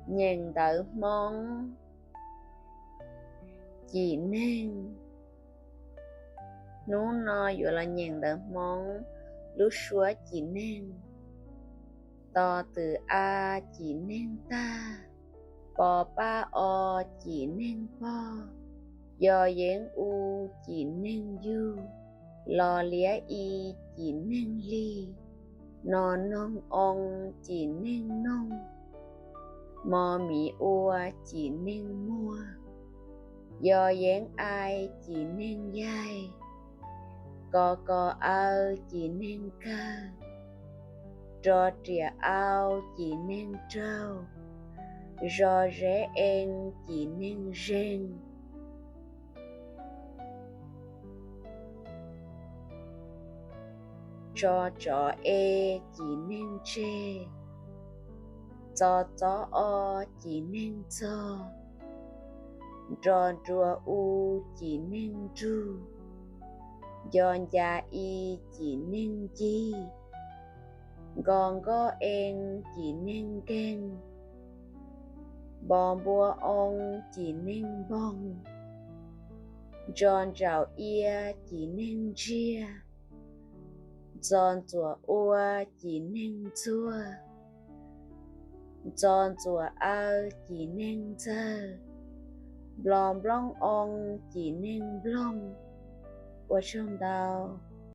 Nyeem ntawv Hmoob, cim neeg. Hnub no yuav los nyeem ntawv Hmoob lub suab cim neeg. To twm a, cim neeg tag. Po pab o, cim neeg pog. Yos yeeb u, cim neeg yug. Los liab i, cim neeg lig. Nos noog oo, cim neeg noog. Mos miv ua, cim neeg muag. Yos yeeb ai, cim neeg yaig. Kos kos aw, cim neeg kawg. Ros riam au, cim neeg raug. Zos zeb ee, cim neeg zeeg. Tso tsov e, cim neeg tseg. Txo txob o, cim neeg txog. Nro nrua u, cim neeg nrug. Nco nca i, cim neeg ncig. Nko nkoj ee, cim neeg nkeeg. Npo npua oo, cim neeg npoog. Ntso ntsaum ia, cim neeg ntsiag. Ntxo ntxuam ua, cim neeg ntxuag. Ntxo ntxuam aw, cim neeg ntxawg. Nplo nplooj oo, cim neeg nploog. Ua tsaug ntau.